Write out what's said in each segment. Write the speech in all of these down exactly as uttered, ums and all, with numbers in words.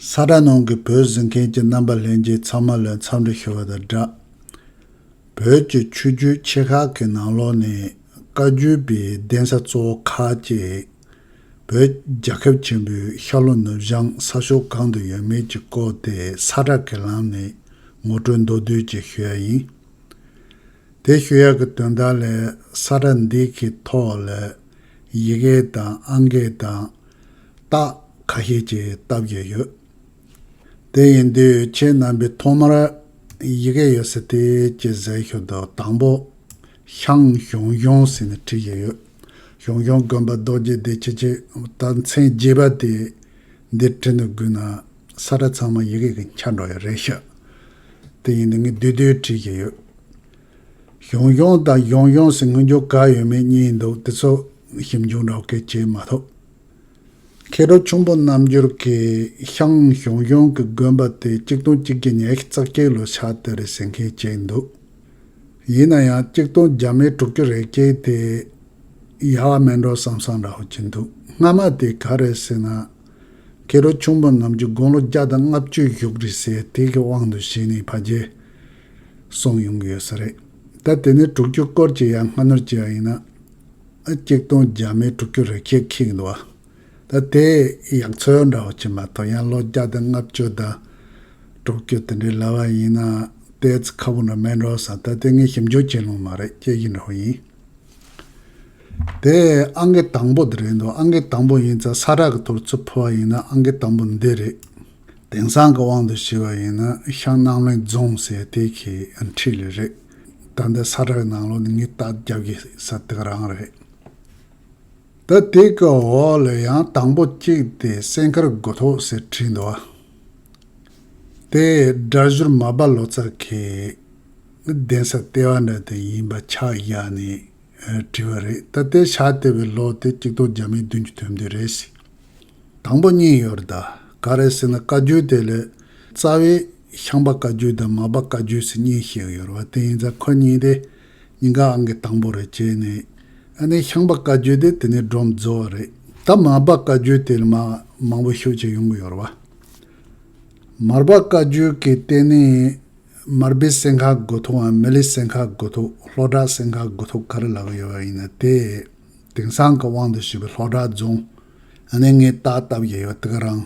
ས་ཁྲ་ནང་གི་བོད་གཟིགས་མཁན་གྱི་རྣམ་པ་ལྷན་རྒྱས་ཚང་མ་ལ་འཚམས་འདྲི་ཞུ་བ་དང་སྦྲགས། བོད་ཀྱི་ཆོས་བརྒྱུད་ཆེ་ཁག་གི་ནང་ལོགས་ནས་བཀའ་བརྒྱུད་པའི་གདན་ས་གཙོ་བོ་ཁག་ཅིག་བོད་རྒྱལ་ཁབ་ཆེན་པོའི་ཤར་ལྷོ་ནུབ་བྱང་ས་ཕྱོགས་གང་དུ་ཡོད་མེད་ཀྱི་སྐོར་དེ་ས་ཁྲ་གི་ལམ་ནས་ངོ་སྤྲོད་མདོར་བསྡུས་ཅིག་ཞུ་ཡ་ཡིན། དེ་ཞུ་ཡག་གི་དོན་དག་ལས་ས་ཁྲ་འདི་གི་ཐོག་ལ་ཡི་གེ་དང་ཨང་ཀི་དང་རྟགས་ཁ་ཤས་ཅིག་བཏབ་ཡོད་ཡོད། དེ་ཡིན་དུས་ཁྱེད་རྣམ་པས་ཐོག་མར་ཡི་གེ་ཡོད་ས་དེ་ཅིག་གཟིགས་ཤོག་དང་། དང་པོ་ཤང་ཞང་ཞུང་ཟེར་ནས་བྲིས་ཡོད་ཡོད། ཞང་ཞུང་དགོན་པ་རྡོ་རྗེ་བདེ་ཆེན་གྱི་ད་མཚན་རྒྱས་པ་དེ་འདི་བྲིས་འདུག་དགོས་ན་ས་ཁྲ་ཚང་མ་ཡི་གེ་གི་ཆ་འགྲོ་ཡ་རེད་ཤག་དེ་ཡིན་དུས་ངས་བསྡུས་བསྡུས་བྲིས་ཀྱི་ཡོད། ཞང་ཞུང་དང་ཞང་ཞུང་ཟེར་སྔོན་འཇུག་ག་ཡོད་མེད་གཉིས་འདུག་དེ་ཚོ་ཞིབ་འཇུག་འདྲ་བོ་གས་བྱས་མ་ཐུབ། མཁས་གྲུབ་ཁྱུང་པོ་རྣམ་འགྱུར་གྱིས་ཤང་ཞང་ཞུང་གི་དགོན་པ་དེ་གཅིག་སྟོང་གཅིག་བརྒྱ་ཉི་ཤུ་རྩ་གཅིག་ལོ་ཆགས་དེ་རེད་ཟེར་མཁན་ཅིག་འདུག་ཡིན་ན་ཡང་གཅིག་སྟོང་བརྒྱ་མེད་དྲུག་ཅུ་རེ་གཅིག་དེ་ཡག་པ་མེད་འགྲོ་བསམ་བསམ་འདྲ་བོ་ཅིག་འདུག་སྔ་མ་དེ་ག་རེད་ཟེར་ན། མཁས་གྲུབ་ཁྱུང་པོ་རྣམ་འགྱུར་དགུང་ལོ་བརྒྱ་དང་ལྔ་བཅུ་བཞུགས་རེད་ཟེར་དེ་གི་དབང་དུ་བྱས་ནས་ཕལ་ཆེར་གསུངས་ཡོང་གི་ཡོད་ས་རེད། ད་དེ་ནས་དྲུག་ཅུ་སྐོར་གྱི་ཡང་སྔ་སྣུར་བྱས་པ་ཡིན་ན། ཨ་གཅིག་སྟོང་བརྒྱ་མེད་དྲུག་ཅུ་རེ་གཅིག་འཁེལ་གི་འདུག་བ། ད་དེ་ཡག་ཚོད་འདྲ་བོ་ཅིག་མ་གཏོགས་ཡང་ལོ་བརྒྱ་དང་ལྔ་བཅུ་དང་དྲུག་ཅུ་དེ་འདྲའི་ལབ་པ་ཡིན་ན་ཏོག་ཙམ་ཁག་པོ་འདྲ་མེད་འགྲོ་བསམ། ད་དེ་ངས་ཞིབ་འཇུག་བྱེད་ལོང་མ་རེད། དཔྱད་གཞི་འདྲ་བོ་ཡིན། དེ་ཨང་ཀི་དང་པོ་དེ་རེད་འདུག་ཨང་ཀི་དང་པོ་ཡིན་ཙང་ས་ཁྲ་གི་ཐོག་ཚུར་ཕུལ་བ་ཡིན་ན་ཨང་ཀི་དང་པོ་འདི་རེད། དེང་སང་གི་དབང་དུ་བྱས་པ་ཡིན་ན་ཤང་རྣམ་གླིང་རྫོང་ཟེར་དེ་གི་འཁྲིས་ལ་རེད། ད་འདི་ས་ཁྲ་གི་ནང་ལོགས་ནས་ངས་རྟགས་རྒྱབ་ཀྱི་ས་དེ་ག་རང་རེད། ད་དེ་གི་འོག་ལ་ཡང་དང་པོ་གཅིག་དེ་སྲས་མཁར་དགུ་ཐོག་ཟེར་བྲིས་འདུག་བ། དེ་སྒྲ་བསྒྱུར་མར་པ་ལོ་ཙཱ་གི་གདན་ས་ལྟེ་བ་འདྲ་དེ་ཡིན་པ་ཆ་བཞག་ནས་བྲིས་པ་རེད། ད་དེ་ཕྱག་བཏབ་པའི་ལོ་དེ་གཅིག་སྟོང་བརྒྱ་མེད་བདུན་ཅུ་དོན་བདུན་རེད། དང་པོ་གཉིས་ཡོད་རེད། ད་ག་རེ་ཟེར་ན་བཀའ་བརྒྱུད་དེ་ལས་རྩ་བའི་ཤངས་པ་བཀའ་བརྒྱུད་དང་མར་པ་བཀའ་བརྒྱུད་ཟེར་གཉིས་བཤད་ཀྱི་ཡོད་རེད་བ། དེ་ཡིན་ཙང་ཁོ་གཉིས་དེ་གཉིས་ཀ་ཨང་ཀི་དང་པོ་རེད་བྱས་ནས། ཨ་ནི་ཤངས་པ་བཀའ་བརྒྱུད་དེ་དེ་ནས་སྒྲོམ་རྫོགས་པ་རེད། ད་མར་པ་བཀའ་བརྒྱུད་དེ་ལ་མ་མང་པོ་ཤོད་ཅིག་ཡོང་གི་ཡོད་རེད་བ། མར་པ་བཀའ་བརྒྱུད་ཀྱི་ལྟེ་གནས་མར་པའི་སྲས་མཁར་དགུ་ཐོག་ཨ་མི་ལའི་སྲས་མཁར་དགུ་ཐོག་ལྷོ་བྲག་སྲས་མཁར་དགུ་ཐོག་ག་རེ་ལབ་ཀྱི་ཡོད་པ་ཡིན་ན་དེ། དེང་སང་གི་དབང་དུ་བྱས་པའི་ལྷོ་བྲག་རྫོང་། ཨ་ནི་ངས་རྟགས་བཏབ་ཡོད་ཡོད་དེ་ག་རང་།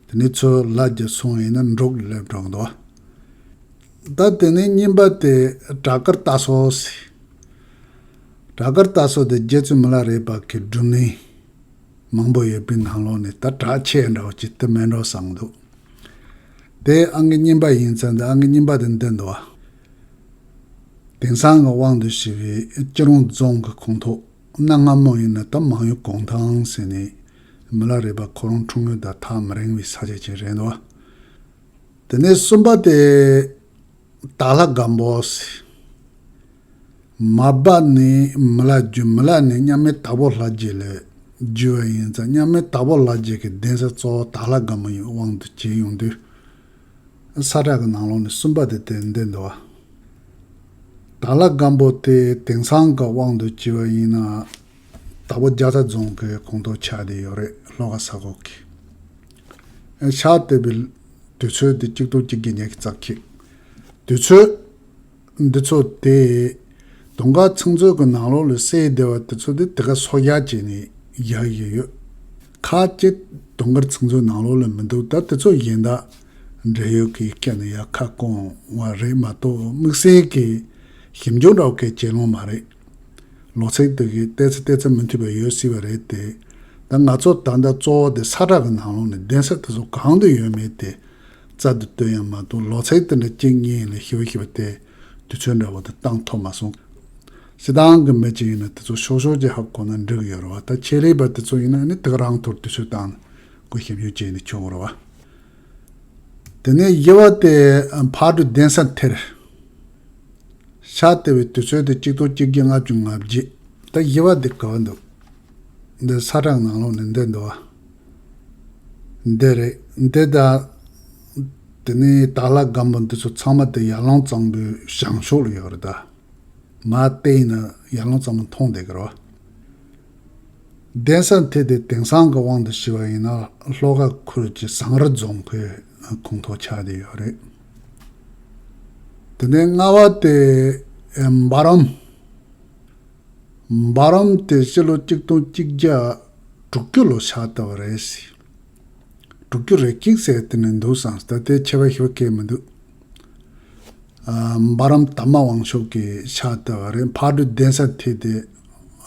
དེ་ནས་ཚུར་ལ་རྒྱ་སོང་ཡིན་ན་འབྲུག་སླེབས་འགྲོ་གི་འདུག་ད་དེ་ནས་གཉིས་པ་དེ་བྲག་དཀར་རྟ་སོ་ཟེར། བྲག་དཀར་རྟ་སོ་དེ་རྗེ་བཙུན་མི་ལ་རས་པ་གི་སྒྲུབ་གནས་མང་པོ་ཡོད་པའི་ནང་ལོགས་ནས་ད་གྲགས་ཆེ་འདྲ་བོ་ཅིག་དེ་མེད་འགྲོ་བསམ་འདུག་དེ་ཨང་ཀི་གཉིས་པ་ཡིན་ཙང་དེ་ཨང་ཀི་གཉིས་པ་དེ་འདི་འདུག་བ། དེང་སང་གི་དབང་དུ་བྱས་པའི་སྐྱིད་རོང་རྫོང་གི་ཁོངས་གཏོགས་གནའ་སྔ་མོ་ཡིན་ན་ད་མང་ཡུལ་གུང་ཐང་ཟེར་ནས་མི་ལ་རས་པ་ཁོ་རང་འཁྲུངས་ཡུལ་དང་ཐག་མི་རིང་བའི་ས་ཆ་ཅིག་རེད་འདུག་དེ་ནས་གསུམ་པ་དེ་དྭགས་ལྷ་སྒམ་པོ་ཟེར། མར་པ་ནས་མི་ལ་བརྒྱུད། མི་ལ་ནས་མཉམ་མེད་དྭགས་པོ་ལྷ་རྗེ་ལ་བརྒྱུད་པ་ཡིན་ཙང་མཉམ་མེད་དྭགས་པོ་ལྷ་རྗེ་གི་གདན་ས་གཙོ་བོ་དྭགས་ལྷ་སྒམ་པོ་ཡི་དབང་དུ་བྱས་ཡོང་དུས། ས་ཁྲ་གི་ནང་ལོགས་ནས་གསུམ་པ་དེ་དེ་འདི་འདུག་བ། དྭགས་ལྷ་སྒམ་པོ་དེ་དེང་སང་གི་དབང་དུ་བྱས་པ་ཡིན་ན་དྭགས་པོ་རྒྱ་ཚ་རྫོང་གི་ཁོངས་གཏོགས་ཆགས་བསྡད་ཡོད་རེད། ལྷོ་ཁ་ས་གོ་གི། ཕྱག་བཏབ་པའི་དུས་ཚོད་དེ་གཅིག་སྟོང་གཅིག་བརྒྱ་ཉི་ཤུ་རྩ་གཅིག་དུས་ཚོད་འདི་ཚོ་དེ་དུང་དཀར་ཚིག་མཛོད་ཀྱི་ནང་ལོགས་ལ་གསལ་བསྡད་པ་དེ་ཚོ་དེ་དེ་ག་སོར་བཞག་བྱས་ནས་བཞག་ཡོད་ཡོད། ཁ་ཅིག་དུང་དཀར་ཚིག་མཛོད་ནང་ལོགས་ལ་མི་འདུག་ད་དེ་ཚོ་གཞན་དག་འབྲེལ་ཡོད་ཀྱིས་བསྐྱལ་ནས་ཡར་ཁ་བསྐོང་བ་རེད་མ་གཏོགས་དམིགས་བསལ་གྱི་ཞིབ་འཇུག་འདྲ་བོ་གས་བྱེད་ལོང་མ་རེད། ལོ་ཚིགས་དེ་གའི་ཏོག་ཙམ་ཏོག་ཙམ་མི་མཐུན་པ་ཡོད་སྲིད་པ་རེད་དེ། ད་ང་ཚོ་ད་ལྟ་གཙོ་བོ་དེ་ས་ཁྲ་གི་ནང་ལོགས་ནས་གདན་ས་དེ་ཚོ་གང་དུ་ཡོད་མེད་དེ་རྩལ་དུ་བཏོན་ཡང་མ་གཏོགས་ལོ་ཚིགས་དེ་འདྲ་གཅིག་གཉིས་ལ་ཞིབ་ཞིབ་དེ་དུས་ཚོད་འདྲ་བོ་དེ་བཏང་ཐུབ་མ་སོང་། སྤྱིར་བཏང་གི་མི་གཅིག་ཡིན་ན་དེ་ཚོ་ཤོག་ཤོག་ཅིག་ཧ་གོ་ན་འགྲིག་གི་ཡོད་རེད་བ། ད་ཆེད་ལས་པ་དེ་ཚོ་ཡིན་ན་ནི་དེ་ག་རང་ཐོག་དུས་ཚོད་བཏང་ནས་ཁོ་ཞིབ་འཇུག་བྱས་ནས་ཆོག་གི་རེད་བ། དེ་ནས་བཞི་བ་དེ་ཕག་གྲུ་གདན་ས་མཐིལ། ཕྱག་བཏབ་པའི་དུས་ཚོད་དེ་གཅིག་སྟོང་གཅིག་བརྒྱ་ལྔ་བཅུ་ང་བརྒྱད། ད་བཞི་བ་འདི་ག་བ་འདུག་འདི་ས་ཁྲ་ནང་ལོགས་ནས་འདི་འདུག་བ། འདི་རེད། འདི་དང་། དེ་ནས་དྭགས་ལྷ་སྒམ་པོ་འདི་ཚོ་ཚང་མ་དེ་ཡར་ཀླུང་གཙང་པོའི་བྱང་ཕྱོགས་ལ་ཡོད་རེད་ད། མར་བལྟས་ན་ཡར་ཀླུང་གཙང་པོ་མཐོང་བསྡད་ཀྱི་རེད་བ། གདན་ས་མཐིལ་དེ་དེང་སང་གི་དབང་དུ་བྱས་པ་ཡིན་ན་ལྷོ་ཁ་ཁུལ་གྱི་ཟངས་རི་རྫོང་གི་ཁོངས་གཏོགས་ཆགས་བསྡད་ཡོད་རེད། དེ་ནས་རྔ་བ་དེ་འབའ་རམས། འབའ་རམས་དེ་ཕྱི་ལོ་གཅིག་སྟོང་གཅིག་བརྒྱ་དྲུག་ཅུ་ལོ་ཆགས་བསྡད་པ་རེད། དྲུག་ཅུ་རེ་གཅིག་ཟེར་དེ་ནས་འདུག་བསམ། ད་ལྟའི་ཆེ་བ་ཞིག་སྐད་མི་འདུག་ཨ། འབའ་རམས་དར་མ་དབང་ཕྱུག་གིས་ཆགས་བསྡད་པ་རེད། ཕག་གྲུ་གདན་ས་མཐིལ་དེ་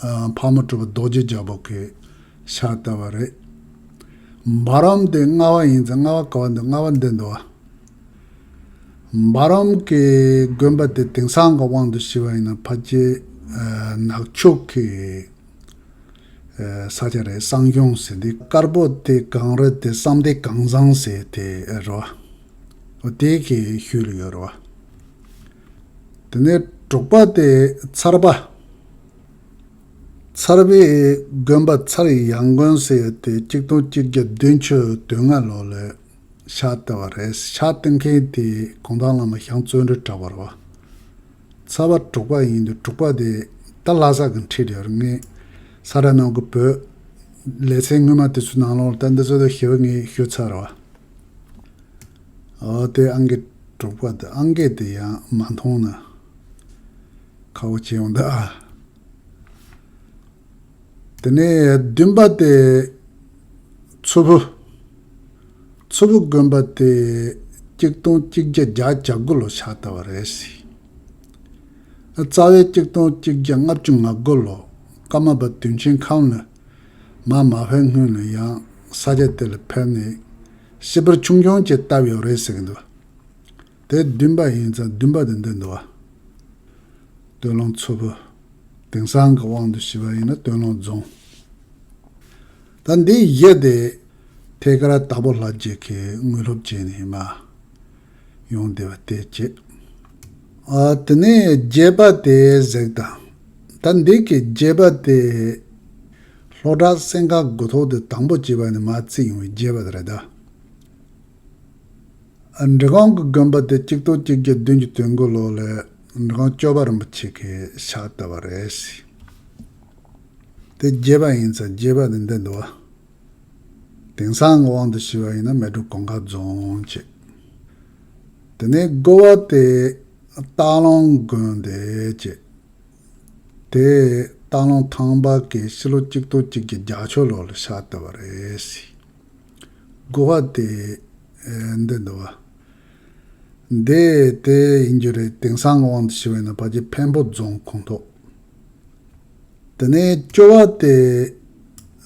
ཨ། ཕག་མོ་གྲུ་པ་རྡོ་རྗེ་རྒྱལ་པོ་གིས་ཆགས་བསྡད་པ་རེད། འབའ་རམས་དེ་རྔ་བ་ཡིན་ཙང་རྔ་བ་ག་པར་འདུག་རྔ་བ་འདི་འདུག་བ། འབའ་རམས་ཀྱི་དགོན་པ་དེ་དེང་སང་གི་དབང་དུ་བྱས་པ་ཡིན་ན་ཕལ་ཆེར་ཨ། ནག་ཕྱོགས་ཀྱི་ཨ། ས་ཆ་རེད། བསང་གཞོང་ཟེར་འདི་དཀར་པོ་དེ་གངས་རི་དེ་བསམ་གཏན་གངས་བཟང་ཟེར་དེ་རེད་བ། འོ་དེ་གི་ཤུལ་ལ་ཡོད་རེད་བ། དེ་ནས་དྲུག་པ་དེ་ཚར་པ། ཚར་པའི་དགོན་པ་ཚར་ཡང་དགོན་ཟེར་དེ་གཅིག་སྟོང་གཅིག་བརྒྱ་བདུན་ཅུ་དོན་ལྔ་ལོ་ལ་ཕྱག་བཏབ་པ་རེད། ཕྱག་བཏབ་མཁན་དེ་གུང་ཐང་བླ་མ་ཞང་བརྩོན་འགྲུས་གྲགས་པ་རེད་བ། ཚར་པ་དྲུག་པ་ཡིན་དུས་དྲུག་པ་དེ་ད་ལྷ་ས་གི་འཁྲིད་ཡོད་རེད། ངས་ས་ར་ནང་གི་བོད་ལེ་ཚན་སྔོན་མ་དེ་ཚོའི་ནང་ལོགས་ལ་ད་འདི་ཚོ་ད་ཞེ་པོ་ངས་ཤོད་ཚར་རེད་བ། ཨོ་དེ་ཨང་ཀི་དྲུག་པ་དེ་ཨང་ཀི་དེ་ཡང་མ་མཐོང་ན་ཁག་པོ་བྱེད་ཡོང་ད་ཨ། དེ་ནས་བདུན་པ་དེ་མཚུར་ཕུ། མཚུར་ཕུ་དགོན་པ་དེ་གཅིག་སྟོང་གཅིག་བརྒྱ་བརྒྱད་ཅུ་གྱ་དགུ་ལོ་ཕྱག་བཏབ་པ་རེད། རྩ་བའི་གཅིག་སྟོང་གཅིག་བརྒྱ་ལྔ་བཅུ་ང་དགུ་ལོ་ཀརྨ་པ་དུས་ཆེན་ཁམས་ལ་མར་མ་ཕེབས་སྔོན་ལ་ཡང་ས་ཆ་དེ་ལ་ཕེབས་ནས་ཤི་བར་ཆུང་ཆུང་ཅིག་བཏབ་ཡོད་རེད་ཟེར་གྱི་འདུག་དེ་བདུན་པ་ཡིན་ཙང་བདུན་པ་དེ་འདི་འདུག་བ། སྟོད་ལུང་མཚུར་ཕུ། དེང་སང་གི་དབང་དུ་བྱས་པ་ཡིན་ན་སྟོད་ལུང་རྫོང་། ད་འདི་བཞི་དེ་ཐད་ཀར་དྭགས་པོ་ལྷ་རྗེ་གིས་དངོས་སློབ་བྱས་ནས་མར་ཡོང་བསྡད་པ་དེ་བྱས། ཨ། དེ་ནས་བརྒྱད་པ་དེ་གཟིགས་དང་། ད་འདི་གི་བརྒྱད་པ་དེ་ལྷོ་བྲག་སེང་ཁ་དགུ་ཐོག་དེ་དང་པོ་བྱས་པ་ནས་མར་བརྩིས་ཡོང་བའི་བརྒྱད་པ་དེ་རེད་ད། འབྲི་གུང་གི་དགོན་པ་དེ་གཅིག་སྟོང་གཅིག་བརྒྱ་བདུན་ཅུ་དོན་དགུ་ལོ་ལ་འབྲི་གུང་སྐྱོབ་པ་རིན་པོ་ཆེ་གིས་ཕྱག་བཏབ་པ་རེད། དེ་བརྒྱད་པ་ཡིན་ཙང་བརྒྱད་པ་དེ་འདི་འདུག་བ། དེང་སང་གི་དབང་དུ་བྱས་པ་ཡིན་ན་མལ་གྲོ་གུང་དཀར་རྫོང་བྱས། དེ་ནས་དགུ་པ་དེ་སྟག་ལུང་དགོན་དེ་བྱས། དེ་སྟག་ལུང་ཐང་པ་གིས་ཕྱི་ལོ་གཅིག་སྟོང་གཅིག་བརྒྱ་བརྒྱད་ཅུ་ལོ་ལ་ཕྱག་བཏབ་པ་རེད། དགུ་པ་དེ་ཨེ་འདི་འདུག་བ། འདི་དེ་ཡིན་རྒྱུ་རེད། དེང་སང་གི་དབང་དུ་བྱས་པ་ཡིན་ན་ཕལ་ཆེར་འཕན་པོ་རྫོང་ཁོངས་གཏོགས། དེ་ནས་བཅུ་པ་དེ་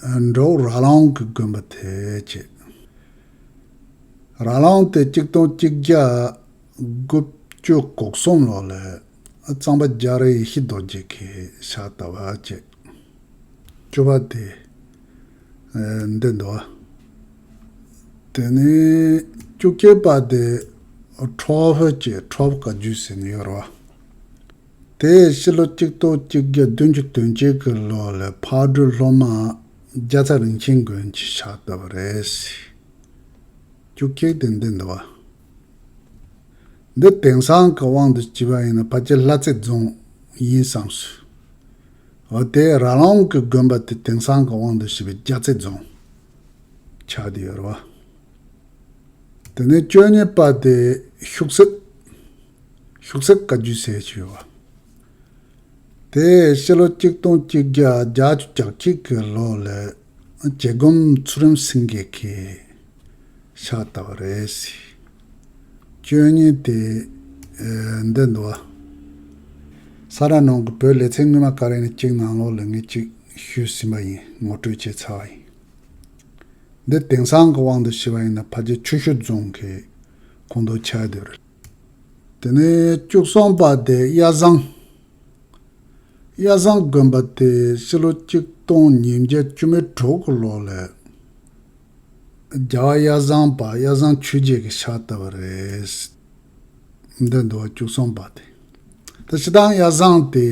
ཨེ་འབྲོག་ར་ལུང་གི་དགོན་པ་དེ་བྱས། ར་ལུང་དེ་གཅིག་སྟོང་གཅིག་བརྒྱ་དགུ་བཅུ་གོ་གསུམ་ལོ་ལ་གཙང་པ་རྒྱ་རས་ཡེ་ཤེས་རྡོ་རྗེ་གིས་ཕྱག་བཏབ་པ་བྱས། བཅུ་པ་དེ་ཨེ་འདི་འདུག་བ། དེ་ནས་བཅུ་གཅིག་པ་དེ་ཁྲོ་ཕུ་བྱས། ཁྲོ་ཕུ་བཀའ་བརྒྱུད་ཟེར་ནས་ཡོད་རེད་བ། དེ་ཕྱི་ལོ་གཅིག་སྟོང་གཅིག་བརྒྱ་བདུན་ཅུ་དོན་གཅིག་གི་ལོ་ལ་ཕག་གྲུ་སློབ་མ་རྒྱ་ཚ་རིན་ཆེན་མགོན་གྱིས་ཕྱག་བཏབ་པ་རེད། བཅུ་གཅིག་དེ་འདི་འདུག་བ། འདི་དེང་སང་གི་དབང་དུ་བྱས་པ་ཡིན་ན་ཕལ་ཆེར་ལྷ་རྩེ་རྫོང་ཡིན་བསམས་སོང་། འོ་དེ་ར་ལུང་གི་དགོན་པ་དེ་དེང་སང་གི་དབང་དུ་བྱས་པའི་རྒྱ་རྩེ་རྫོང་ཆགས་བསྡད་ཡོད་རེད་བ། དེ་ནས་བཅུ་གཉིས་པ་དེ་ཤུག་གསེབ། ཤུག་གསེབ་བཀའ་བརྒྱུད་ཟེར་ཞུ་བ། དེ་ཕྱི་ལོ་གཅིག་སྟོང་གཅིག་བརྒྱ་བརྒྱད་ཅུ་གྱ་གཅིག་གི་ལོ་ལ་རྗེ་སྒོམ་ཚུལ་ཁྲིམས་སེང་གེ་གིས་ཕྱག་བཏབ་པ་རེད། བཅུ་གཉིས་དེ་ཨེ་འདི་འདུག་བ། ས་ར་ནང་གི་བོད་ལེ་ཚན་སྔོན་མ་ག་རེ་ནས་གཅིག་ནང་ལོགས་ལ་ངས་གཅིག་ཞུས་ཟིན་པ་ཡིན། ངོ་སྤྲོད་བྱས་ཚར་བ་ཡིན། འདི་དེང་སང་གི་དབང་དུ་བྱས་པ་ཡིན་ན་ཕལ་ཆེར་ཆུ་ཤུར་རྫོང་གི་ཁོངས་གཏོགས་ཆགས་བསྡད་རེད། དེ་ནས་བཅུ་གསུམ་པ་དེ་གཡའ་བཟང་། གཡའ་བཟང་དགོན་པ་དེ་ཕྱི་ལོ་གཅིག་སྟོང་ཉིས་བརྒྱ་བཅུ་མེད་དྲུག་གི་ལོ་ལ་རྒྱལ་བ་གཡའ་བཟང་པ་གཡའ་བཟང་ཆོས་རྒྱལ་གྱིས་ཕྱག་བཏབ་པ་རེད། འདི་འདུག་བ། བཅུ་གསུམ་པ་དེ། ད་སྤྱིར་བཏང་གཡའ་བཟང་དེ་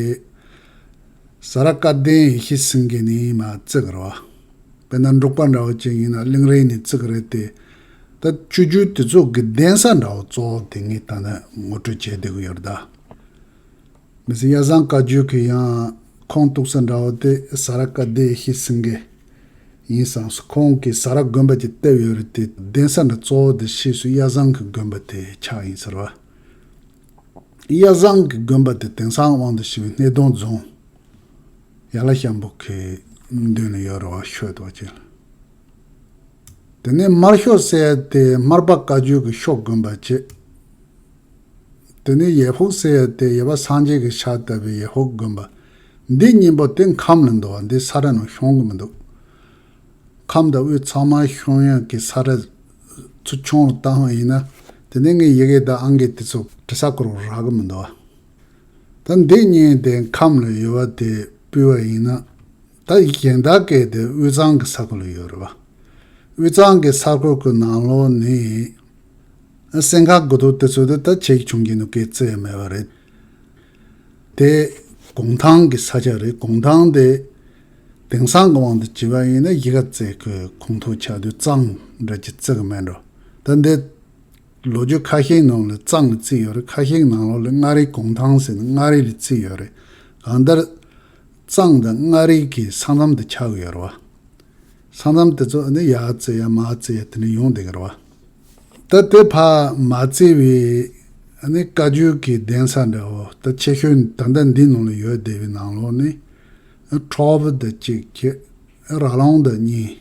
ས་ར་བཀའ་བསྟན་ཡེ་ཤེས་སེང་གེ་ནས་མར་བརྩི་གི་རེད་བ། དཔེར་ན་འབྲུག་པ་འདྲ་བོ་ཅིག་ཡིན་ན་གླིང་རས་ནས་བརྩི་གི་རེད་དེ། ད་ཆོས་བརྒྱུད་དེ་ཚོ་གི་གདན་ས་འདྲ་བོ་གཙོ་བོ་དེ་ངས་ད་ནི་ངོ་སྤྲོད་བྱས་བསྡད་གི་ཡོད་རེད་ད། མི་ཚེ་གཡའ་བཟང་བཀའ་བརྒྱུད་ཀྱི་ཡང་ཁུངས་གཏུགས་ས་འདྲ་བོ་དེ་ས་ར་བཀའ་བསྟན་ཡེ་ཤེས་སེང་གེ་ ཡིན་བསམས་སོང་། ཁོང་གིས་ཟ་ར་དགོན་པ་ཅིག་བཏབ་ཡོད་རེད་དེ། གདན་ས་འདི་གཙོ་བོ་དེ་ཕྱིས་སུ་གཡའ་བཟང་གི་དགོན་པ་དེ་ཆགས་ཡིན་ཟེར་བ། གཡའ་བཟང་གི་དགོན་པ་དེ་དེང་སང་དབང་དུ་བྱས་པའི་སྣེ་གདོང་རྫོང་ཡར་ལ་ཤམ་བུ་ཁའི་མདུན་ལ་ཡོད་རེད་བ། ཤོད་དོ་ཅིག་དེ་ནས་སྨར་ཤོད་ཟེར་ཡ་དེ་སྨར་པ་བཀའ་བརྒྱུད་ཀྱི་ཤོག་དགོན་པ་བྱས། དེ་ནས་ཡེ་ཕུག་ཟེར་ཡ་དེ་ཡེ་བ་སངས་རྒྱས་ཀྱི་ཕྱག་བཏབ་པའི་ཡེ་ཕུག་དགོན་པ། འདི་གཉིས་པོ་དེ་ཁམས་ལ་འདུག་བ། འདི་ས་ར་ནང་ཤོང་གི་མི་འདུག་ཁམས་དང་དབུས་ཚང་མ་ཤོང་ཡག་གི་ས་ར་ཚུར་ཆུང་རུ་བཏང་བ་ཡིན་ན། དེ་ནས་ངས་ཡི་གེ་དང་ཨང་ཀི་དེ་ཚོ་བྲི་ས་ཁོ་རང་རག་གི་མི་འདུག་བ། ད་འདི་གཉིས་དེ་ཁམས་ལ་ཡོད་པ་དེ་སྤུས་པ་ཡིན་ན། ད་གཞན་དག་གི་དེ་དབུས་གཙང་གི་ས་ཁུལ་ལ་ཡོད་རེད་བ། དབུས་གཙང་གི་ས་ཁུལ་གྱི་ནང་ལོགས་ནས་སེང་ཁ་དགུ་ཐོག་དེ་ཚོ་དེ་ད་ཆེ་ཆུང་གི་ནུ་སྐད་བརྩི་ཡ་མེད་པ་རེད། དེ་གུང་ཐང་གི་ས་ཆ་རེད། གུང་ཐང་དེ་དེང་སང་གི་དབང་དུ་བྱས་པ་ཡིན་ན་གཞིས་ཀ་རྩེ་གི་ཁོངས་གཏོགས་ཆགས་དུས་གཙང་འདྲ་ཅིག་བརྩི་གི་མེད་འགྲོ། ད་འདི་ལོ་རྒྱུས་ཁ་ཤས་ནང་ལ་གཙང་ལ་བརྩིས་ཡོད་རེད། ཁ་ཤས་ནང་ལོགས་ལ་མངའ་རིས་གུང་ཐང་ཟེར་ནས་མངའ་རིས་ལ་བརྩིས་ཡོད་རེད། གང་ལྟར་གཙང་དང་མངའ་རིས་ཀྱི་ས་མཚམས་དེ་ཆགས་ཀྱི་ཡོད་རེད་བ། ས་མཚམས་དེ་ཚོ་ནི་ཡར་བརྩི་ཡ་མར་བརྩི་ཡ་དེ་འདྲ་ཡོང་བསྡད་ཀྱི་རེད་བ། ད་དེ་ཕར་མ་བརྩིས་པའི་ནི་བཀའ་བརྒྱུད་ཀྱི་གདན་ས་འདྲ་བོ་ད་ཆེ་ཤོས་ད་ལྟ་འདི་ནང་ལ་ཡོད་བསྡད་པའི་ནང་ལོགས་ནི་ཁྲོ་བོ་དང་གཅིག་བྱས། ར་ལུང་དང་གཉིས།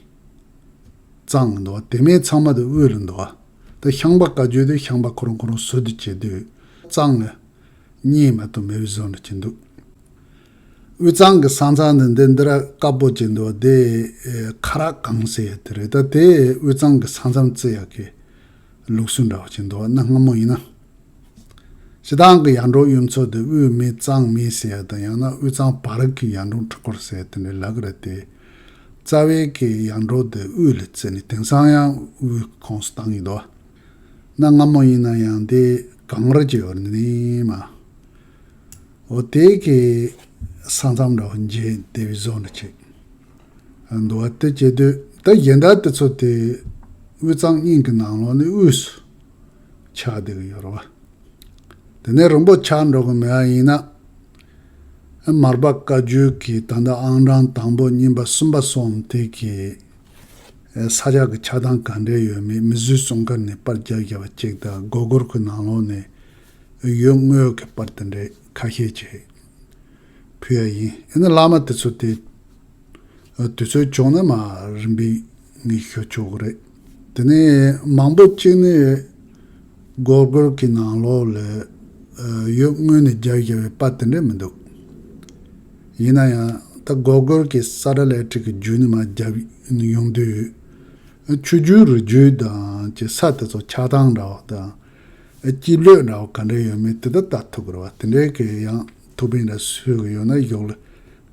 གཙང་གི་འདུག་བ། དེ་མིན་ཚང་མ་དེ་དབུས་ལ་འདུག་བ། ད་ཤངས་པ་བཀའ་བརྒྱུད་དེ་ཤངས་པ་ཁོ་རང་ཁོ་རང་ཟུར་དུ་བྱེད་དུས་གཙང་ལ་གཉིས་མ་གཏོགས་མེད་པའི་བཟོ་འདྲ་ཅིག་འདུག་དབུས་གཙང་གི་ས་མཚམས་འདི་འདི་འདི་ར་དཀར་པོ་ཅིག་འདུག་བ། དེ་ཁ་རག་གངས་ཟེར་ཡ་དེ་རེད། ད་དེ་དབུས་གཙང་གི་ས་མཚམས་བརྩི་ཡག་གི་ལུགས་སྲོལ་འདྲ་བ་ཅིག་འདུག་བ། གནའ་སྔ་མོ་ཡིན་ན། སྤྱིར་བཏང་གི་ཡར་འབྲོག་གཡུ་མཚོ་དེ་དབུས་མེད་གཙང་མེད་ཟེར་ཡ་དང་། ཡང་ན་དབུས་གཙང་བར་གྱི་ཡར་འབྲོག་འཁྲུལ་འཁོར་ཟེར་ཡ་དེ་འདྲ་ལབ་ཀྱི་རེད་དེ། རྩ་བའི་གི་ཡར་འབྲོག་དེ་དབུས་ལ་བརྩིས་ནས་དེང་སང་ཡང་དབུས་ཁོངས་སུ་བཏང་གི་འདུག་གནའ་སྔ་མོ་ཡིན་ན་ཡང་དེ་གངས་རི་ཅིག་ཡོད་རེད་ནི་མ། འོ་དེ་གི་ས་མཚམས་འདྲ་བོ་མཇལ་བསྡད་པའི་བཟོ་འདྲ་ཅིག་འདུག་བ། དེ་བྱེད་དུས་ད་གཞན་དག་དེ་ཚོ་དེ་དབུས་གཙང་གཉིས་ཀྱི་ནང་ལོགས་ནས་དབུས་སུ་ཆགས་བསྡད་ཀྱི་ཡོད་རེད་བ། དེ་ནས་རིང་པོ་ཆགས་འགྲོ་གི་མེད་པ་ཡིན་ན། མར་པ་བཀའ་བརྒྱུད་ཀྱི་ད་ལྟ་ཨང་གྲངས་དང་པོ་གཉིས་པ་གསུམ་པ་སོགས་དེ་གི་ས་ཆ་གི་ཆགས་སྟངས་ག་འདྲས་ཡོད་མེད། མི་བཟོས་སྲུང་སྐར་ནས་པར་རྒྱག་རྒྱག་པ་གཅིག་དང་། སྒོར་སྒོར་གྱི་ནང་ལོགས་ནས་ཡུལ་དངོས་ཀྱི་པར་དེ་འདྲས་ཁ་ཤས་ཅིག་ཕུལ་ཡ་ཡིན། ཡིན་ན་བླ་མ་དེ་ཚོ་དེ་དུས་ཚོད་བྱུང་ན་མར་རིམ་པས་ངས་ཞུ་ཆོག་གི་རེད། དེ་ནས་མང་པོ་གཅིག་ནི་སྒོར་སྒོར་གྱི་ནང་ལོགས་ལ་ཡུལ་དངོས་ནས་རྒྱབ་བཞག་པའི་པར་དེ་འདྲས་མི་འདུག་ཡིན་ན་ཡང་ད་སྒོར་སྒོར་གྱི་ས་ཁྲ་ལེ་ཁྲིག་གི་བརྒྱུད་ནས་མར་རྒྱབ་ཡོང་དུས། ཆུ་རྒྱུན་རི་རྒྱུད་དང་གི་ས་དེ་ཚོ་ཆགས་སྟངས་འདྲ་བ་དང་། སྐྱིབས་ལོད་འདྲ་བ་ག་འདྲ་ཡོད་མེད་དེ་དག་ལྟ་ཐུབ་ཀྱི་རེད་བ། དེ་འདྲའི་གི་ཡང་ཐུགས་ཕན་འདྲ་གསོས་ཀྱི་ཡོད་ན་གཞུག་ལ་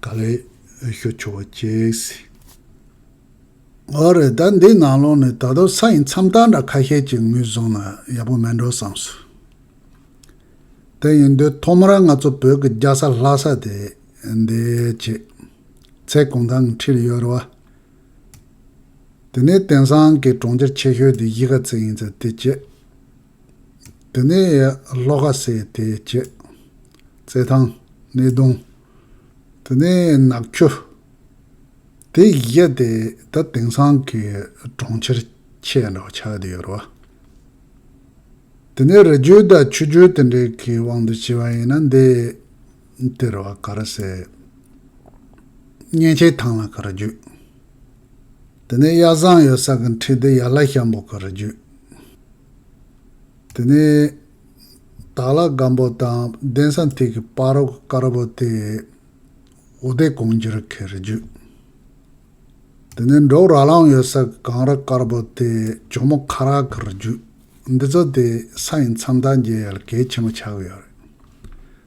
ག་ལེར་ཞུ་ཆོག་པ་བྱེད་ཟེར། འོ་རེད། ད་འདིའི་ནང་ལོགས་ནས་ད་དུང་ས་ཡི་མཚམས་རྟགས་འདྲ་ཁ་ཤས་ཅིག་ངོས་བཟུང་ན་ཡག་པོ་མེད་འགྲོ་བསམས་སོང་། དེ་ཡིན་དུས་ཐོག་མར་ང་ཚོ་བོད་ཀྱི་རྒྱལ་ས་ལྷ་ས་དེ་འདི་བྱེད། ཚལ་གུང་ཐང་གི་འཁྲིས་ལ་ཡོད་རེད་བ། དེ་ནས་དེང་སང་གི་གྲོང་ཁྱེར་ཆེ་ཤོས་དེ་གཞིས་ཀ་རྩེ་ཡིན་ཙང་དེ་བྱེད། དེ་ནས་ལྷོ་ཁ་ཟེར་དེ་བྱེད། རྩེད་ཐང་། སྣེ་གདོང་། དེ་ནས་ནག་ཆུ། དེ་བཞི་དེ་ད་དེང་སང་གི་གྲོང་ཁྱེར་ཆེ་འདྲ་བ་ཆགས་བསྡད་ཡོད་རེད་བ། དེ་ནས་རི་རྒྱུད་དང་ཆུ་རྒྱུད་དེ་འདྲའི་གི་དབང་དུ་བྱས་པ་ཡིན་ན་འདི་དེ་རེད་བ། ག་རེ་ཟེར། གཉན་ཆེན་ཐང་ལ་ག་རི་རྒྱུད། དེ་ནས་གཡའ་བཟང་ཡོད་ས་གི་འཁྲིས་དེ་ཡར་ལྷ་ཤམ་བུ་གི་རི་རྒྱུད། དེ་ནས་དྭགས་ལྷ་སྒམ་པོ་དང་གདན་ས་མཐིལ་གྱི་སྤ་རོ་དཀར་པོ་དེ་འོ་དེ་གོང་འགྱུར་གྱི་རི་རྒྱུད། དེ་ནས་འབྲོག་ར་ལུང་ཡོད་ས་གངས་རི་དཀར་པོ་དེ་ཇོ་མོ་ཁ་རག་གི་རི་རྒྱུད། འདི་ཚོ་དེ་ས་ཡི་མཚམས་རྟགས་འཇལ་ཡ་ལ་གལ་ཆེན་པོ་ཆགས་ཀྱི་ཡོད་རེད།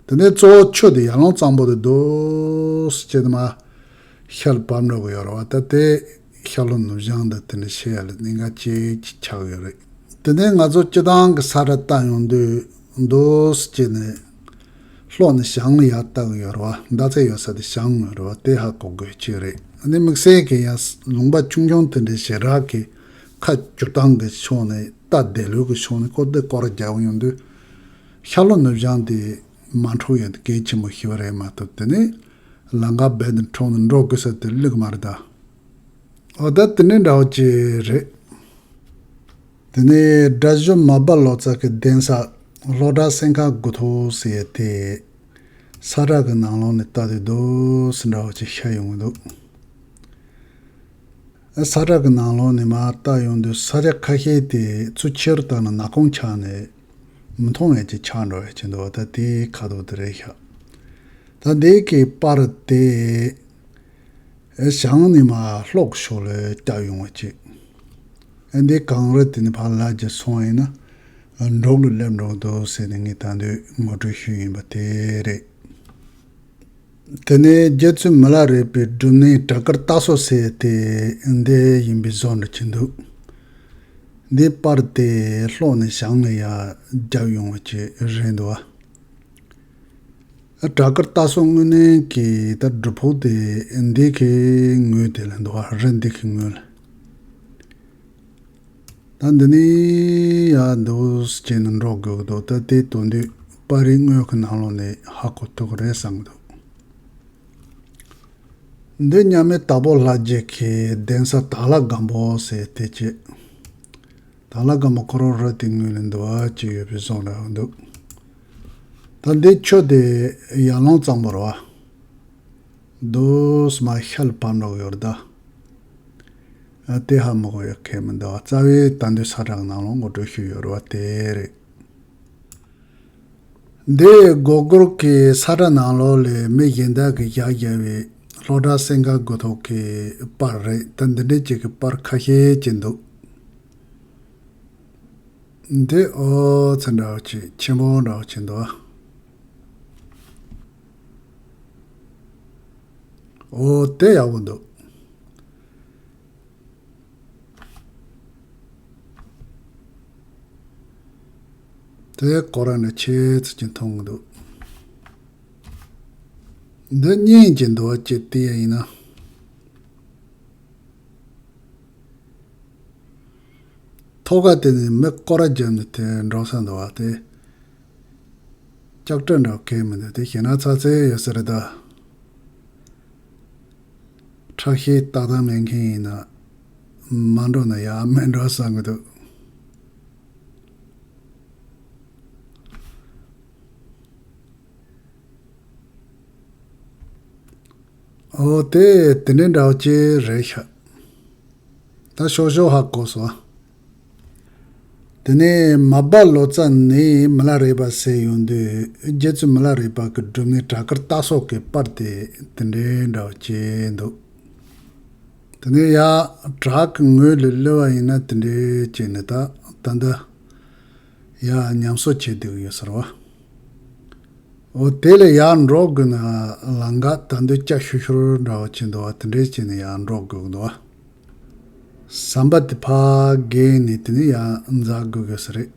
དེ་ནས་གཙོ་བོ་ཆུ་དེ་ཡར་ཀླུང་གཙང་པོ་དེ་རྡོ་སུ་བྱས་དེ་མར་ཤར་བབས་འགྲོ་གི་ཡོད་རེད་བ། ད་དེ་ཤར་ལྷོ་ནུབ་བྱང་དང་དེ་འདྲ་ཤེས་ཡ་ལ་གནད་འགག་ཅིག་ཅིག་ཆགས་ཀྱི་ཡོད་རེད། དེ་ནས་ང་ཚོ་སྤྱིར་བཏང་གི་ས་ཁྲ་བལྟ་ཡོང་དུས་རྡོ་སུ་བྱས་ནས་ལྷོ་ནས་བྱང་ལ་ཡར་བལྟ་གི་ཡོད་རེད་བ། མདའ་རྩེ་ཡོད་ས་དེ་བྱང་ཡོད་རེད་བ། དེ་ཧ་གོ་དགོས་ཅིག་རེད། ཨ་ནི་དམིགས་བསལ་གྱི་ཡང་ལུང་པ་ཆུང་ཆུང་དེ་འདྲའི་ཞེ་དྲག་གི་ཁ་བསྒྱུར་སྟངས་ཀྱི་ཕྱོགས་ནས་རྟ་དལ་ལུགས་ཀྱི་ཕྱོགས་ནས་ཀོ་བདེ་སྐོར་རྒྱག་ཡོང་དུས་ཤར་ལྷོ་ནུབ་བྱང་དེ་མ་འཕྲོག་ཡ་དེ་གལ་ཆེན་པོ་ཞིག་རེད་མ་གཏོགས། དེ་ནས་ལམ་ཁ་རྦད་དེ་འཕྲོག་ནས་འགྲོ་དགོས་ས་དེ་ལུགས་མ་རེད་ད། འོ་ད་དེ་འདྲའི་འདྲ་བོ་ཅིག་རེད། དེ་ནས་སྒྲ་སྦྱོར་མར་པ་ལོ་ཙཱ་གི་གདན་ས་ལྷོ་བྲག་སེང་ཁ་དགུ་ཐོག་ཟེར་ཡ་དེ་ས་བཀྲ་གི་ནང་ལོགས་ནས་ལྟ་དུས་འདུག་སེ་འདྲ་བོ་ཅིག་ཤར་ཡོང་གི་འདུག་ས་བཀྲ་གི་ནང་ལོགས་ནས་མར་ལྟ་ཡོང་དུས་ས་ཆ་ཁ་ཤས་དེ་ཚུར་ཕྱིར་བལྟས་ན་ནག་ཁུང་ཆགས་ནས་མི་མཐོང་བའི་ཅིག་ཆགས་འགྲོ་བའི་ཅིག་འདུག་ད་དེའི་ཁ་དོག་དེ་རེད་ཤག་ད་འདི་གི་པར་དེ་བྱང་ནས་མར་ལྷོ་གི་ཕྱོགས་ལ་བརྒྱབ་ཡོང་བ་ཅིག་ཨ་འདི་གངས་རི་དེ་ནས་ཕར་ལ་རྒྱབ་སོང་ཡིན་ན་འབྲོག་ལ་སླེབས་འགྲོ་འདུག་ཟེར་ནས་ངས་ད་དུང་ངོ་སྤྲོད་ཞུས་ཡིན་པ་དེ་རེད། དེ་ནས་རྗེ་བཙུན་མི་ལ་རས་པའི་སྒྲུབ་གནས་བྲག་དཀར་སྟག་སོགས་ཟེར་དེ་འདི་ཡིན་པའི་བཟོ་འདྲ་ཅིག་འདུག་འདི་པར་དེ་ལྷོ་ནས་བྱང་ལ་ཡར་བརྒྱབ་ཡོང་བ་ཅིག་རེད་འདུག་བ། བྲག་དཀར་སྟག་སོགས་དངོས་གནས་ཀྱི་ད་སྒྲུབ་ཕུག་དེ་འདི་གི་ངོས་དེ་ལ་འདུག་བ། རི་འདི་གི་ངོས་ལ། ད་འདི་ནས་ཡར་འདུག་སེ་བྱས་ནས་འགྲོ་དགོས་ཀྱི་འདུག་ད་དེ་དོན་དུ་པར་རིས་དངོས་ཀྱི་ནང་ལོགས་ནས་ཧ་གོ་ཐུབ་ཀྱི་རེད་བསམ་གྱི་འདུག་འདི་མཉམ་མེད་དྭགས་པོ་ལྷ་རྗེ་གི་གདན་ས་དྭགས་ལྷ་སྒམ་པོ་ཟེར་དེ་བྱས། དྭགས་ལྷ་སྒམ་པོ་ཁོ་རང་རི་དེ་ངོས་ལ་འདུག་བ་ཅིག་ཡོད་པའི་བཟོ་འདྲ་འདུག་ད་འདི་ཆུ་དེ་ཡར་ཀླུང་གཙང་པོ་རེད་བ། འདུག་སེ་མར་ཤར་ལ་བབས་འགྲོ་གི་ཡོད་རེད་ད། ཨ་དེ་ཧ་མ་གོ་ཡ་གང་ཡང་མི་འདུག་རྩ་བའི་ད་འདི་ས་བཀྲ་གི་ནང་ལོགས་ངོ་སྤྲོད་ཞུས་ཡོད་རེད་བ། དེ་རེད། འདི་སྒོར་སྒོར་གྱི་ས་བཀྲ་ནང་ལོགས་ལ་མི་གཞན་དག་གིས་བཞག་བཞག་པའི་ལྷོ་བྲག་སེང་དཀར་དགུ་ཐོག་གི་པར་རེད། ད་འདི་འདྲའི་ཅིག་གི་པར་ཁ་ཤས་ཅིག་འདུག་འདི་ཨོ་ཙི་འདྲ་བོ་ཅིག་ཆེན་པོ་འདྲ་བོ་ཅིག་འདུག་ཨོ་དེ་ཡག་པོ་འདུག་དེ་ཁོ་རང་ནས་ཆེ་ཙི་ཅིག་མཐོང་གི་འདུག་འདི་སྙིང་རྗེ་འདུག་བ་ཅིག་བལྟས་ཡ་ཡིན་ན། ཐོག་ཁ་དེ་ནས་མི་སྐོར་ར་བརྒྱབ་ནས་དེ་འགྲོ་ས་འདུག་བ། དེ་ལྕགས་རི་འདྲ་བོ་གང་ཡང་མི་འདུག་དེ་ཞེད་སྣང་ཚ་ཚ་ཡོད་ས་རེད་ད། ཁྲག་ཤེད་ཏག་ཏག་མེད་མཁན་ཡིན་ན་མ་འགྲོ་ན་ཡག་མེད་འགྲོ་བསམ་གི་འདུག་ཨོ་དེ་དེ་འདྲའི་འདྲ་བོ་ཅིག་རེད་ཤག་ད་ཤོག་ཤོག་ཧ་གོ་སོང་། དེ་ནས་མར་པ་ལོ་ཙཱ་ནས་མི་ལ་རས་པ་ཟེར་ཡོང་དུས་རྗེ་བཙུན་མི་ལ་རས་པ་གི་སྒྲུབ་གནས་བྲག་དཀར་སྟག་སོགས་ཀྱི་པར་དེ་དེ་འདྲའི་འདྲ་བོ་ཅིག་འདུག་དེ་ནས་ཡར་བྲག་གི་ངོས་ལ་སླེབས་པ་ཡིན་ན་དེ་འདྲའི་བྱས་ནས་ད་ད་ལྟ་ཡར་ཉམས་གསོ་བྱེད་བསྡད་ཀྱི་ཡོད་ས་རེད་བ། འོ་དེ་ལས་ཡར་འགྲོ་དགོས་ན་ལམ་ཁ་ད་འདི་སྐྱ་ཤོར་ཤོར་འདྲ་བོ་ཅིག་འདུག་བ། དེ་འདྲའི་བྱས་ནས་ཡར་འགྲོ་དགོས་ཀྱི་འདུག་བ། ཟམ་པ་དེ་ཕར་བརྒལ་ནས་དེ་ནས་ཡར་འཛེག་དགོས་ཀྱི་ས་རེད།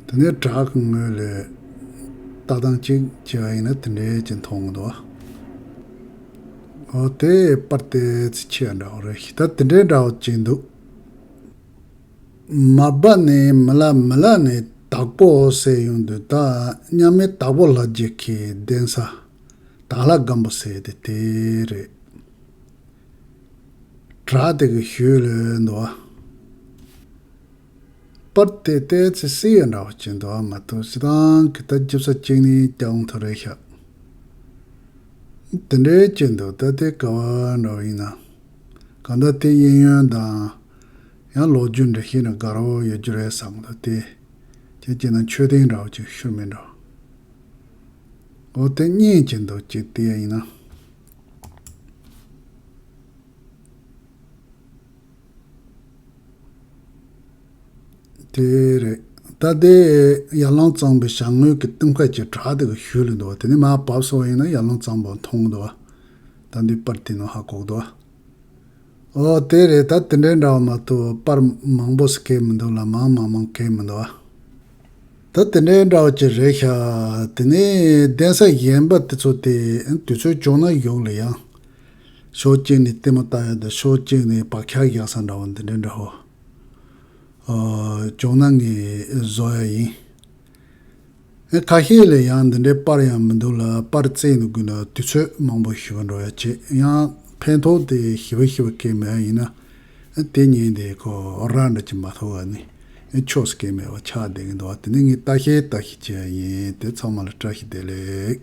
དེ་ནས་བྲག་གི་ངོས་ལ་ལྟ་སྟངས་གཅིག་བྱས་པ་ཡིན་ན་དེ་འདྲའི་ཅིག་མཐོང་གི་འདུག་བ། འོ་དེ་པར་དེ་ཚི་ཆེ་འདྲ་བོ་རེད། ད་དེ་འདྲའི་འདྲ་བོ་ཅིག་འདུག་མར་པ་ནས་མི་ལ། མི་ལ་ནས་དྭགས་པོ་ཟེར་ཡོང་དུས་ད་མཉམ་མེད་དྭགས་པོ་ལྷ་རྗེ་གི་གདན་ས་དྭགས་ལྷ་སྒམ་པོ་ཟེར་དེ་དེ་རེད། བྲག་དེ་གི་ཞོལ་ལ་འདུག་བ། པར་དེ་ཏོག་ཙམ་སྲིད་ཡ་འདྲ་བོ་ཅིག་འདུག་བ་མ་གཏོགས་སྤྱིར་བཏང་གི་ད་རྒྱུ་ས་གཅིག་ནས་སྐྱ་འོང་ཐུབ་རེད་ཤག་དེ་འདྲའི་ཅིག་འདུག་ད་དེ་ག་བ་འདྲ་བོ་ཡིན་ན། གང་ལྟར་དེ་གཡས་གཡོན་དང་ཡང་ལོ་རྒྱུས་འདྲ་ཞིག་ན་དགའ་རབ་ཡོད་རྒྱུ་རེད་བསམ་གི་འདུག་དེ་ཁྱེད་ཀྱིས་ན་མཆོད་རྟེན་འདྲ་བོ་ཅིག་ཤུལ་མེད་འགྲོ། འོ་དེ་སྙིང་རྗེ་འདུག་ཅིག་དེ་ཡིན་ན། དེ་རེད། ད་དེ་ཡར་ཀླུང་གཙང་པོའི་བྱང་ངོས་ཀྱི་གཏིང་ཁ་གྱི་བྲག་དེ་གི་ཞོལ་ལ་འདུག་བ། དེ་ནས་མར་བབས་སོང་ཡིན་ན་ཡར་ཀླུང་གཙང་པོ་མཐོང་གི་འདུག་བ། ད་འདི་པར་དེ་ནང་ཧ་གོ་གི་འདུག་བ། ཨོ་དེ་རེད། ད་དེ་འདྲའི་འདྲ་བ་མ་གཏོགས་པར་མང་པོ་ཟིག་གང་ཡང་མི་འདུག་ལ། མང་མང་མང་གང་ཡང་མི་འདུག་བ། ད་དེ་འདྲའི་འདྲ་བ་ཅིག་རེད་ཤག་དེ་ནས་གདན་ས་གཞན་པ་དེ་ཚོ་དེ་དུས་ཚོད་བྱུང་ན་ཡོང་ལ་ཡང་། ཕྱོགས་གཅིག་ནས་ལྟད་མོ་ལྟ་ཡ་དང་ཕྱོགས་གཅིག་ནས་བག་ཆགས་བཞག་ས་འདྲ་བོ་འདི་འདྲའི་འདྲ་བོ། ཨོ་བྱུང་ན་ངས་བཟོ་ཡ་ཡིན། ཨེ་ཁ་ཤས་ལ་ཡང་འདི་འདྲའི་པར་ཡང་མི་འདུག་ལ། པར་བཙལ་ནས་དགོས་ན་དུས་ཚོད་མང་པོ་ཞིག་འགྲོ་ཡ་བྱེད། ཡང་ ཕན་ཐོགས་དེ་ཞེ་པོ་ཞེ་པོ་སྐྱེས་མེད་ཡིན་ན། དེ་ཉིན་དེ་ཁོ་ར་འདྲ་ཅིག་མ་ཐོགས་པ་ནི་ཆོས་སྐྱེས་མེད་པ་ཆགས་བསྡད་ཀྱི་འདུག་དེ་ནི་ངས་ལྟ་ཤེས་ལྟ་ཤེས་བྱས་ཡིན། དེ་ཚང་མ་ལ་བཀྲ་ཤིས་བདེ་ལེགས།